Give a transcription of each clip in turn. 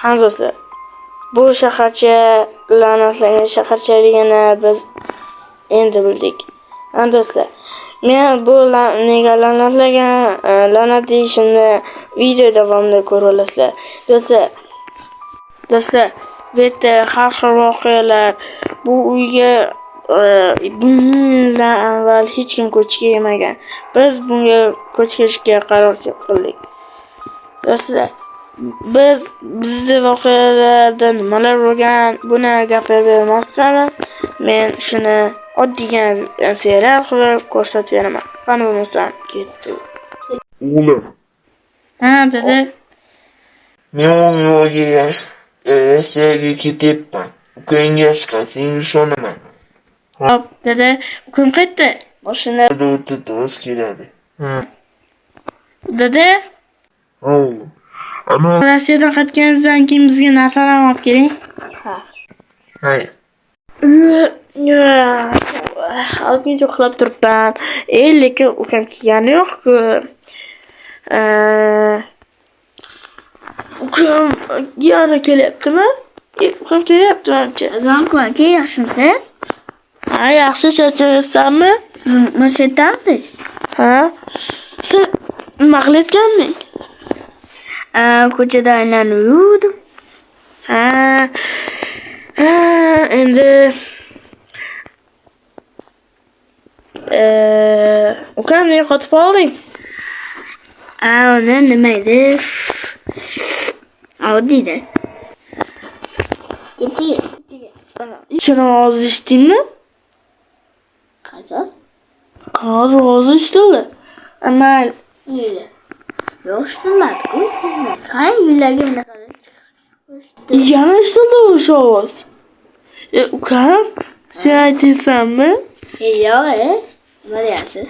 Ha do'stlar, bu shaharcha la'natlangan shaharchaligini biz endi bildik. Ha do'stlar, men bu nega la'natlagan la'nat deyishimni video davomida ko'ra olasizlar. Do'stlar, bu yerda har xil voqealar, bu uyga bundan avval hech kim ko'chib kelmagan. Biz bunga ko'chib kelishga qaror qildik. Do'stlar, bizni voqealarda nimalar bo'lgan, buni gapirib bermasdan men shuni oddiygina serial qilib ko'rsatib beraman. Qani bo'lmasam ketdi. O'g'lim. Ha, dada. Men o'g'liga Rossiyaga ketyapman. Ukangga senga ishonaman. Hop, dada, ukam qayerda? Mashinada o'tirdi, o'zi keladi. Ha. Dada, O'g'lim. Ana Rossiyadan qaytganingizdan keyin bizga narsalar olib keling. Ha. Hay. Ozgincha uxlab turibman. Lekin ukam kelgani yo'q-ku. Ukam yana kelyaptimi? Ukam kelyapti manimcha. Assalomu aka, yaxshimisiz? Ha, yaxshi, charchamayapsanmi? Mashinadamisiz? Ha? Sen nima qilayotganding? Ko'chada aylanib yurdim. Ha. Ha, endi ukam nega qotib qolding? Uni nima edi? Oddiy-da. Ketdik. Shuni ovozi eshitdingmi? Qaysi ovoz? Hozir ovozi eshitildi. Mayli. Uyda. Yo'q, eshitilmadi-ku. Qarang, uylarga bunaqa chiqish. Yana eshitildi o'sha ovoz. Ukam, sen aytyapsanmi? Yo'q, nima deyapsiz?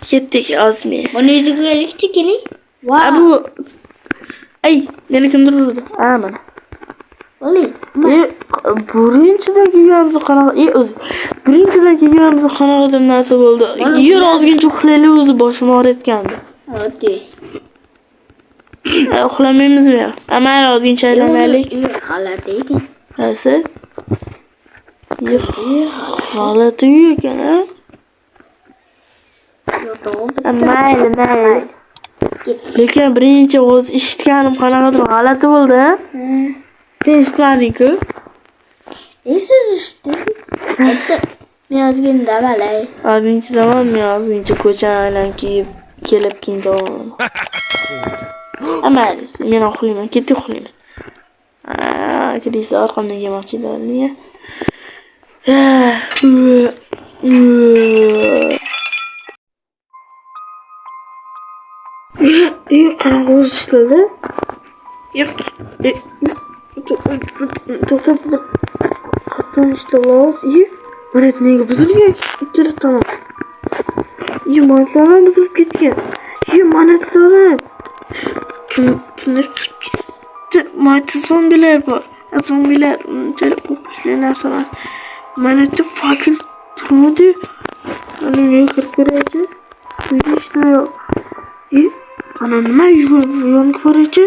Ketdik ozmi. Buni uyga ko'raylikchi, keling. A bu ay, meni kimdir urdi. Ha, mana. Bo'ling. Birinchidan kelganimizda qanaqa, o'zi birinchidan kelganimizda qanaqadir narsa bo'ldi. Yer ozgincha uxlaylik, o'zi boshim og'riyotgandi. Oddiy. Uxlamaymizmi? Mayli, ozgincha aylanaylik. G'alati ekan. Qaysi? G'alati uy ekan, a? Mayli, mayli. Lekin birinchi ovoz eshitganim qanaqadir g'alati bo'ldi, a? Sen eshitmading-ku? Siz eshitdingiz. Men ozgina dam olay. Ozgincha dam, men ozgincha ko'chani aylanib kelib keyin dam olaman. Mayli, men uxlayman, ketdik uxlaymiz. Kelsa orqamdan kelmoqchi edilar. Qanaqa ovoz eshitildi? To'xtab, qattan eshitildi ovoz. Mana nega buzilgan? Ikkala tomon. Monetlar ham buzilib ketgan. Monetlar ham. Kimdir kirib ketdi. Mana zombilar bor. Zombilar unchalik qo'rqinchli narsa emas. Mana yerda fakil turmadi. Mana uyga kirib ko'raychi. Uyda hech nima yo'q. Ana nima yonib boraychi?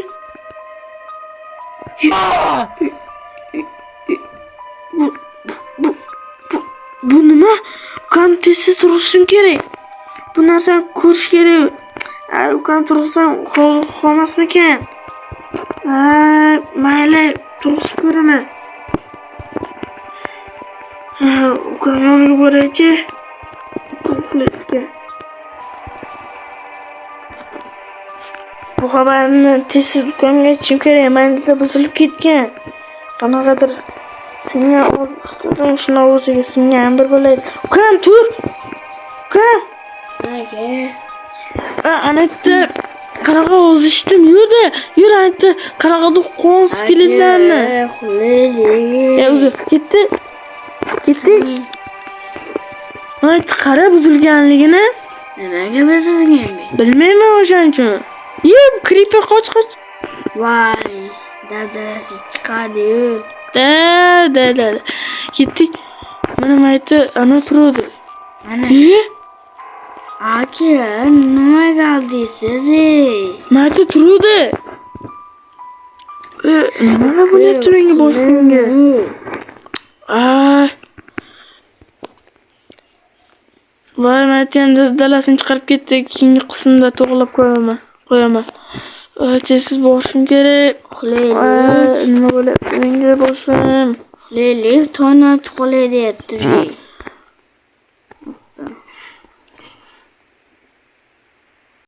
Bu nima? Ukam tez-tez turishim kerak. Bu narsani ko'rish kerak. Ukam turg'izsam qolmasmikan? Mayli, turg'izib ko'raman. Ukam yoniga boraychi. Ukam uxlayotgan. Bu xabarni tez-tez ukamga aytishim kerak. Mayli, buzilib ketgan. Qanaqadir singan shuni ovoziga singan bir bola edi. Ukam tur. Ukam. Aka. Ana yerda qanaqa ovoz eshitdim, yurdi. Yur, ana yerda qanaqadir qon skeletlarni. Uxlaylik. O'zi ketdi. Ketdik. Mana yerda qara buzilganligini. Nimaga buzilgan? Bilmayman o'shaning uchun. Creeper qoch, qoch. Voy, dadasi chiqadi-yu. Da. Ketdik. Mana yerda ana turadi. Mana. Aka, nimaga aldiysiz? Mana yerda turadi. Nima bo'lyapti menga boshimga? Ay. Voy, mana ham dalasini chiqarib ketdi. Keyingi qismda to'g'rilab qo'yaman. Qo'yaman. Tez borishim kerak. Uxlaylik. Nima bo'lyapti menga boshim? Uxlaylik, tong otib qolay deyapti.